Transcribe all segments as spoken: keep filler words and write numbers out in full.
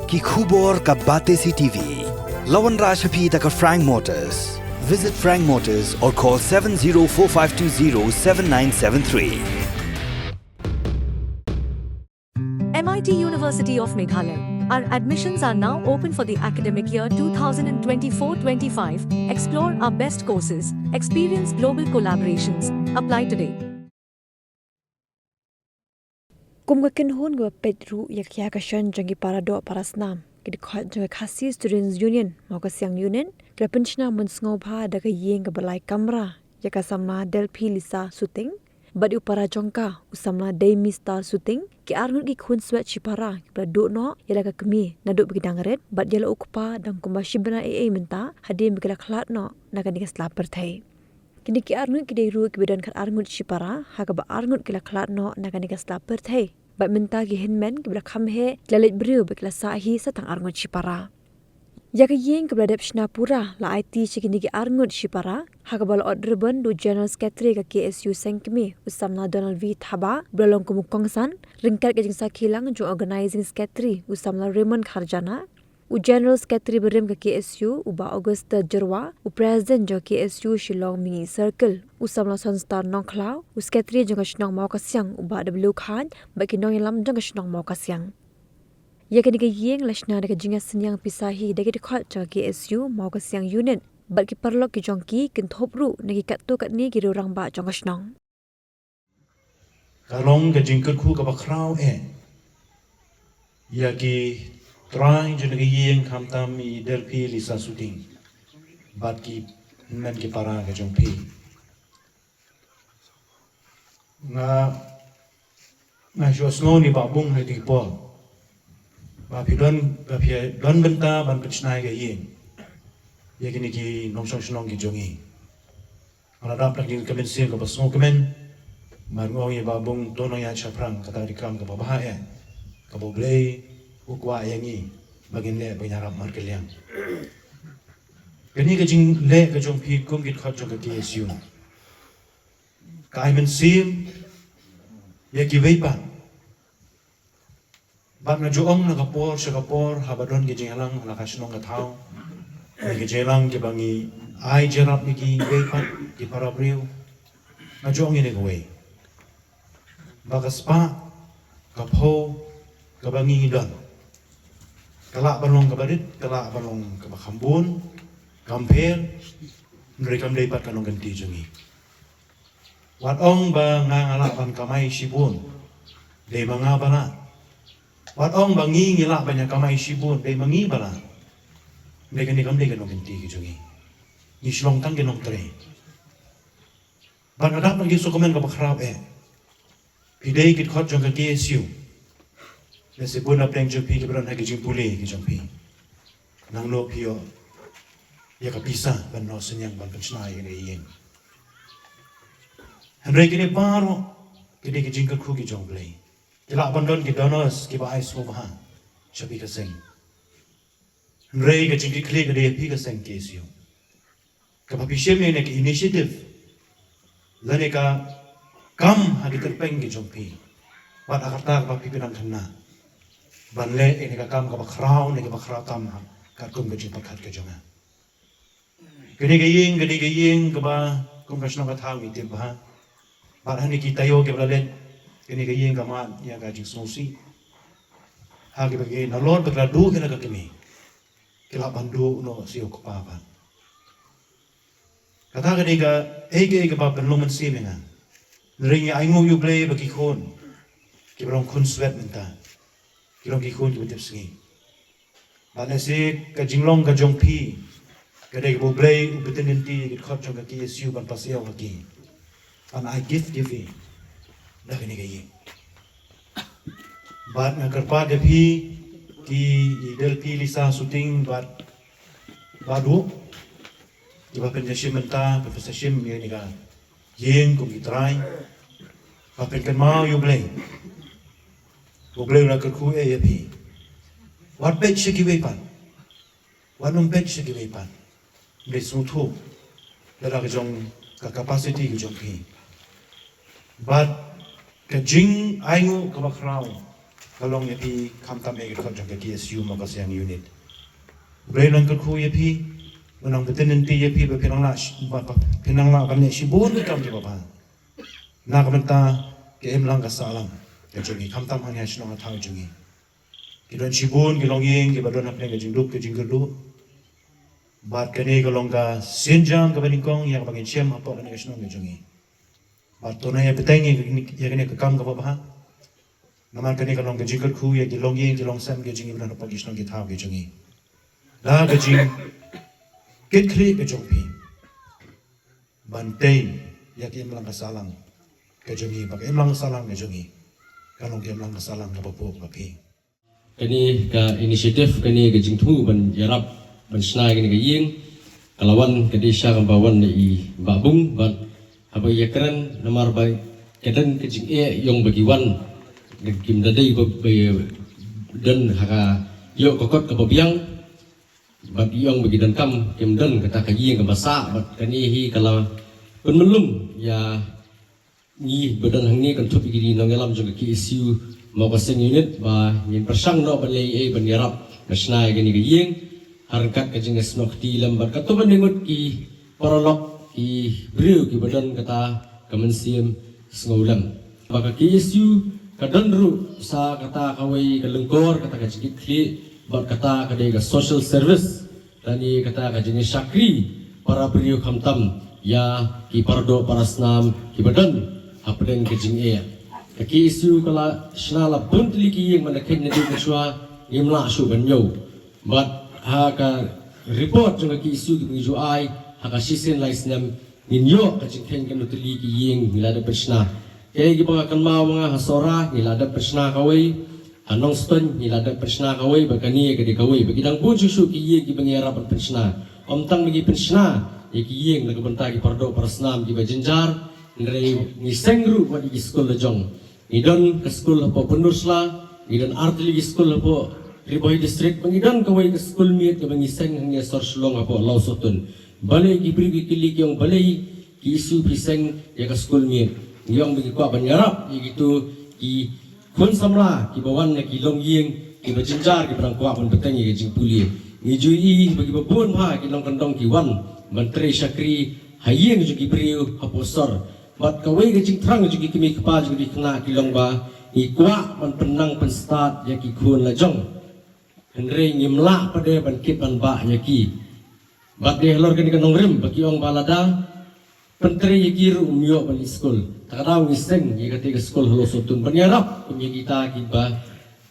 Ki khubor ka Batesi T V. La wanrah sha phi da ka Frank Motors. Visit Frank Motors or call seven zero four five two zero seven nine seven three. M I T University of Meghalaya. Our admissions are now open for the academic year two thousand twenty-four twenty-five. Explore our best courses, experience global collaborations. Apply today. Kum ka kynhun kaba peit ruh ïa ka ïa ka shon jong ki para doh para snam, ki dkhot jong ka Khasi Students Union Mawkasiang Unit, ka la pynshna mynsngew bha da ka ïing kaba lai kamra ïa ka samla Delphi Lisa Suting bad ïa u para jong ka, u samla Dei Mister Suting. Ki arngut ki khunswet shipara kiba la duh noh ïa la ka kmie naduh ba ki dang rit, bad ïa la u kpa dang kumba shi bnai ei ei mynta hadien ba ki la khlad noh na kane ka sla pyrthei. Kine ki arngut ki dei ruh kiba don khatar ngut shipara, ha kaba arngut ki la khlad noh na kane ka sla pyrthei. Bad mynta ki hynmen kiba la kham heh ki la leit briew bad ki la sah hi sa tang arngut shipara. Ïa ka ïing kaba la dep shna pura la aiti sha kine ki arngut shipara, ha kaba la ot ribbon da u General Secretary ka K S U Sengkmie, u samla Donald V Thaba, ba la long kum u kongsan, ryngkat ka jingsakhi lang jong u Organizing Secretary, u samla Raymond Kharjana, u General Secretary barim ka K S U, u Bah Auguste Jyrwa, u President jong ka K S U Shillong Mingi Circle, u samla Sonstar Nongkhlaw, u Secretary jong ka shnong Mawkasiang, u Bah W Khan, bad ki nongïalam jong ka shnong Mawkasiang. Ïa kane ka ïing la shna da ka jingïasynñiang pisa hi da ki dkhot jong ka K S U Mawkasiang Unit bad ki paralok ki jong ki, kynthup ruh na ki katto katne ki riew rangbah jong ka shnong. Ka long ka jingkyrkhu kaba khraw eh ïa ki trai jong ka ïing, khamtam i Delphi Lisa Suting bad ki hynmen ki para ka jong phi. Nga, nga shu sngew ni ba bun ha kine ki por ba phi don, ba phi don bynta ban pynshna ïa ka ïing ïa kine ki nongshong shnong ki jong ngi. Nga la dap da ka mynsiem kaba sngewkmen, bad nga ong ïa ba bun to nongïaid shaphrang, kata ka dei ka kam kaba bha eh kaba U Blei u kwah ïa ngi ba ngin leh ban ïarap markylliang. Kane ka jingleh ka jong phi kum ki dkhot jong ka K S U ka ai mynsiem ïa kiwei pat. Bad nga ju ong na ka por sha ka por, haba don ki jingïalang ha la ka shnong ka thaw, ki jingïalang kiba ngi ai jingïarap ïa kiwei pat ki para briew, nga ju ong ïa kawei, ba ka spah ka phew kaba ngi don, ka lah ban long kaba rit, ka lah ban long kaba kham bun, kam pher, hynrei kam dei pat ka nongkynti jong ngi. Wat ong ba nga nga lah ban kamai shibun, dei ma nga ba lah. Wat ong ba ngi ngi lah ban ïa kamai shibun, dei ma ngi ba lah. Dei kane kam dei ka nongkynti ka jong ngi. Ngi shu long tang ki nongtrei. Bad nga dap na ki sngewkmen kaba khraw eh. Phi dei ki dkhot jong ka K S U. Lehse bun na pdeng jong phi kiba don ha ki jingpule ki jong phi, nangno phi ïoh ïa ka pisa ban noh synñiang ban pynshna ïa kane ka ïing. Hynrei kine baroh ki dei ki jingkyrkhu ki jong U Blei. Ki lah ban don ki donors kiba ai sngewbha sha phi ka seng. Hynrei ka jingkitkhlieh ka dei ïa phi ka seng K S U, kaba phi shim ïa kane ka initiative lane ka kam ha ki tyrpeng ki jong phi, bad ha kata kaba phi pynang khynnah ban leh ïa kane ka kam kaba khraw ne kaba khraw tam ha katkum ka jingpyrkhat ka jong nga. Kane ka ïing, kane ka ïing kaba kum ka shnong ka thaw ngi tip bha. Bad ha kine ki taïew kiba la leit, kane ka ïing ka mad ïa ka jingsngewsih ha kiba ki nalor ba ki la duh ïa la ka kmie, ki lah ban duh noh sha u kpa pat. Kata ka dei kaei kaei kaba pynlong mynsiem ïa nga. Hynrei ngi ainguh ïa U Blei ba ki khun kiba long khun swet mynta ki long ki khun kiba tipsngi. Bad lehse ka jinglong ka jong phi ka dei kaba U Blei u pyntip lynti ïa ki dkhot jong ka K S U ban pasiaw ha ki, ban ai gift ïa phi da kane ka ïing. Bad nga kyrpad ïa phi ki Delphi Lisa Suting bad Bah Duh, kiba pynshim mynta, pynshim ïa kane ka ïing kum ki trai, ba pynkynmaw ïa U Blei. U Blei u la kyrkhu eh ïa phi. Wat peit sha kiwei pat. Wat nym peit sha kiwei pat. Ym dei sngewthuh lada ka jong ka capacity ka jong phi. Bad ka jingainguh kaba khraw ka long ïa phi khamtam ïa ka dkhot jong ka K S U Mawkasiang unit. U Blei un kyrkhu ïa phi, un nang btin lynti ïa phi ba phin nang lah sh-, ba, ba phin nang lah ban leh shibun ki kam kiba bha. Na ka bynta ka imlang ka sahlang ka jong ngi, khamtam hangne ha shnong ha thaw jong ngi. Ki don shibun ki longïing kiba don hapdeng ka jingduk ka jingkyrduh. Bad kane ka long ka sienjam kaba nyngkong ïa kaba ngin shem hapoh kane ka shnong ka jong ngi. Bad to ngin ïa bteng ïa kane, ïa kane ka kam kaba bha. Namar kane ka long ka jingkyrkhu ïa ki longïing ki longsem ka jong ngi ba don hapoh ki shnong ki thaw ka jong ngi. Da ka jingkitkhlieh ka jong phi ban tei ïa ka imlang ka sahlang ka jong ngi, ba ka imlang ka sahlang ka jong ngi ka long ka imlang ka sahlang kaba phuh ba phi. Kane ka initiative, kane ka jingthmu ban ïarap ban shna ïa kane ka ïing ka la wan, ka dei sha kaba wan na i Bah Bung bad haba ïakren namar ba ka don ka jingeh ïong ba ki wan, kim da dei ba, ba don ha ka ïoh ka kot kaba biang. Bad ïong ba ki donkam kim don kata ka ïing kaba sah, bad kane hi ka la pynmlum ïa ngi ba don hangne, kynthup ïa ki nongïalam jong ka K S U Mawkasiang unit ba ngin pyrshang noh ban leh ei ei ban ïarap ban shna ïa kane ka ïing ha ryngkat ka jingïasnoh kti lem bad katto katne ngut ki paralok ki briew kiba don kata ka mynsiem sngewlem. Ba ka K S U ka don ruh sa kata kawei ka lyngkor, kata ka jingkitkhlieh bad kata ka dei ka social service. Lane kata ka jingïashakri para briew khamtam ïa ki paradoh parasnam kiba don hapdeng ka jingeh. Ka K S U ka la shna la bun tylli ki ïing, man la kheiñ naduh mynshuwa ngim lah shuh ban ñiew. Bad ha ka report jong ka K S U kiba ngi ju ai ha ka shisien lai snem, ngin ïoh ka jingkheiñ katno tylli ki ïing ngi la dep pynshna. Kaei kaba nga kynmaw ma nga, ha Sohra ngi la dep pynshna kawei, ha Nongstoiñ ngi la dep pynshna kawei, bad kane ka dei kawei. Bad ki dang bun shuh shuh ki ïing kiba ngi ïarap ban pynshna. Ym tang ba ngi pynshna ïa ki ïing na ka bynta ki paradoh parasnam kiba jynjar, hynrei ngi seng ruh wat ïa ki skul la jong. Ngi don ka skul hapoh Pynursla, ngi don ar tylli ki skul hapoh Ri Bhoi District, bad ngi don kawei ka skul miet kaba ngi seng hangne ha sor Shillong hapoh Lawsohtun. Balei ki briew ki kylli ki ong balei K S U phi seng ïa ka skul miet? Ngi ong ba ngi kwah ban ïarap ïa kito ki khun samla kiba wan na ki longïing kiba jynjar kiba dang kwah ban bteng ïa ka jingpule. Ngi ju ïohi ba kiba bun bha ki nongkyndong ki wan ban trei shakri ha ïing jong ki briew hapoh sor. Bad kawei ka jingthrang jong ki kmie ki kpa jong ki khynnah ki long ba ngi kwah ban pynnang pynstad ïa ki khun la jong. Hynrei ngim lah pat de ban kit ban bah ïa ki. Bad de halor kane ka nongrim ba ki ong ba lada pyntrei ïa ki ruh ym ïoh ban leit skul. Ta ka daw ngi seng ïa kata ka skul ha Lawsohtun ban ïarap kum ïa kita kiba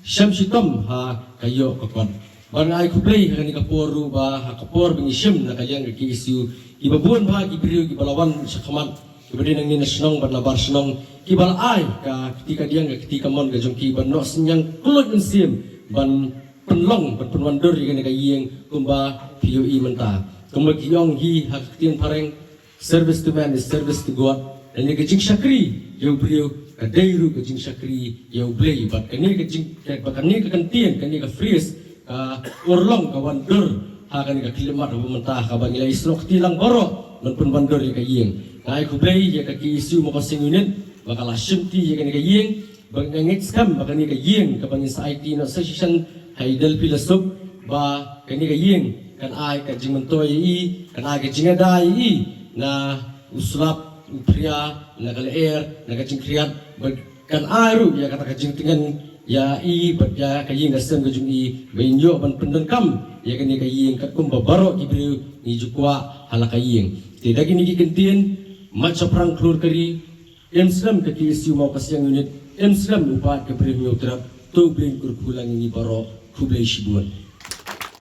shem shitom ha ka ïoh ka kot. Bad nga ai khublei ha kane ka por ruh ba ha ka por ba ngi shim na ka liang ka K S U, kiba bun bha ki briew kiba la wan shakhmat, kiba dei nangne na shnong bad nabar shnong, kiba la ai ka kti kadiang, ka kti kamon ka jong ki ban noh synñiang kylluid mynsiem ban pynlong ban pynwandur ïa kane ka ïing kumba phi ïohi mynta. Kumba ki ong hi ha ka ktien phareng, service to man is service to God. Lane ka jingshakri ïa u briew ka dei ruh ka jingshakri ïa U Blei. Bad kane ka jing, bad kane ka kyntien, kane ka phrase ka urlong ka wandur ha kane ka khyllipmat kaba mynta, kaba ngi la ïasnoh kti lang baroh ban pynwandur ïa ka ïing. Nga ai khublei ïa ka K S U Mawkasiang Unit ba ka la shimti ïa kane ka ïing. Ba nga ngeit skhem ba kane ka ïing kaba ngin sa aiti noh sa shisien ha i Delphi Lasuk, ba kane ka ïing kan ai ka jingmyntoi ïa i, kan ai ka jingada ïa i na u slap, u phria, na ka lyer, na ka jingkhriat, ba kan ai ruh ïa kata ka jingtngen ïa i bad ïa ka ïing ka sem ka jong i, ba in ïoh ban pyndonkam ïa kane ka ïing katkum ba baroh ki briew ngi ju kwah ha la ka ïing. Te da kine ki kyntien, mat shaphrang khlur ka ri, Im slem ka K S U Mawkasiang Unit, im slem u paid ka Bri Hynñiewtrep, to U Blei un kyrkhu lang ïa ngi baroh, khublei shibun.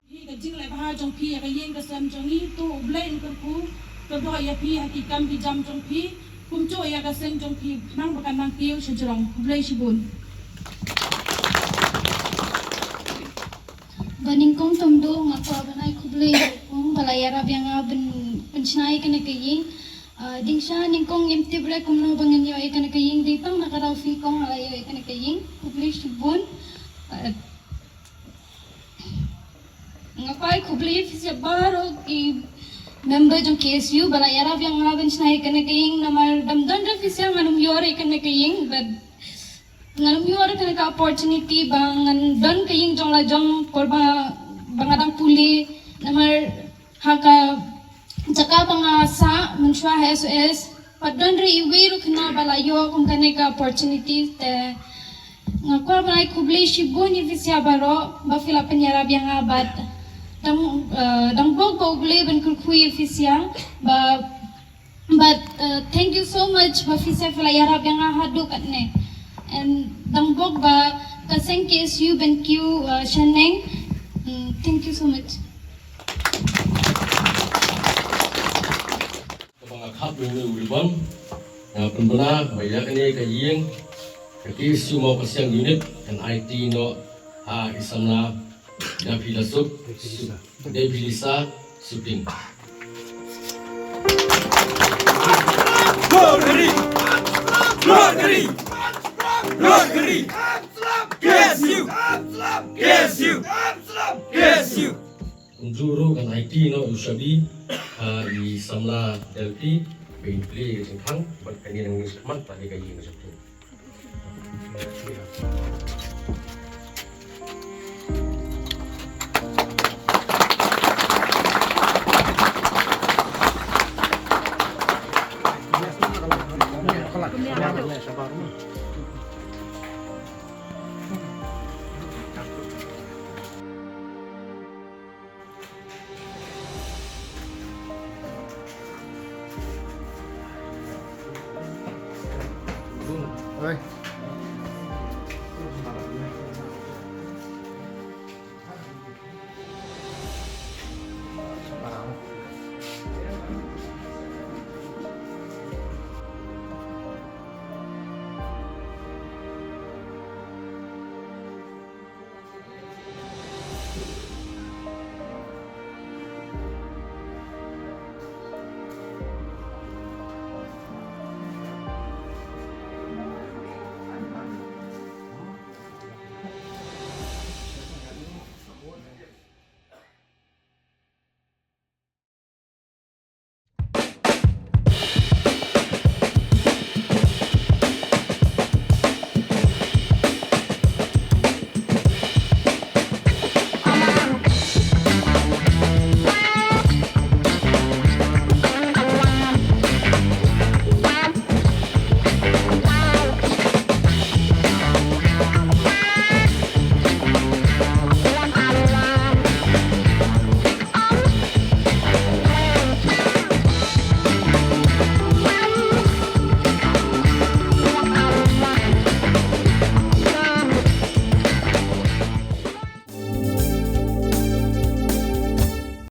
Hi ka jingleh bha jong phi ïa ka ïing ka sem jong ngi, to U Blei un kyrkhu, kyrdoh ïa phi ha ki kam ki jam jong phi, kumjuh ïa ka seng jong phi, khnang ba kan nang kiew sha jrong, khublei shibun. Ba nyngkong tam do nga kwah ban ai khublei ïa u kong ba la ïarap ïa nga ban pynshna ïa kane ka ïing. Ah, ding sha nyngkong ngim tip re kumno ba ngin ïoh ïa kane ka ïing, dei tang na ka daw phi kong nga la ïoh ïa kane ka ïing. Khublei shibun. Ah, nga kwah ai khublei ïa phi sha baroh ki member jong K S U ba la ïarap ïa nga ban shna ïa kane ka ïing, namar dam don re phi sha ngam ïoh re ïa kane ka ïing, but Ngan ym ïoh ruh kane ka opportunity ba ngan don ka ïing jong la jong por ba, ba nga dang pule, namar ha ka jaka ba nga sah mynshuwa ha S O S, pat don ruh iwei ruh khynnah ba la ïoh kum kane ka opportunity. Te nga kwah ban ai khublei shibun ïa phi sha baroh ba phi la pynïarap ïa nga bad dang, eh, dang bok ba U Blei ban kyrkhu ïa phi sha ba, but, eh, thank you so much ba phi sha phi la ïarap ïa nga haduh katne. And dang bok ba ka seng K S U ban kiew, eh, shaneng. Mm, thank you so much. Kaba nga khap ïa une u ribbon, nga pynbna ba ïa kane ka ïing ka K S U Mawkasiang unit kan aiti noh ha i samla Delphi Lasup, Su-, Delphi Lisa Suping. Rotary! Rotary! Rotary! K S U! K S U! K S U! Kumjuh ruh kan aiti noh u shabi ha i samla Delphi ba in plie ka jingkhang bad kane nang ïa khmat bad ïa ka ïing ka jong phi. Oi.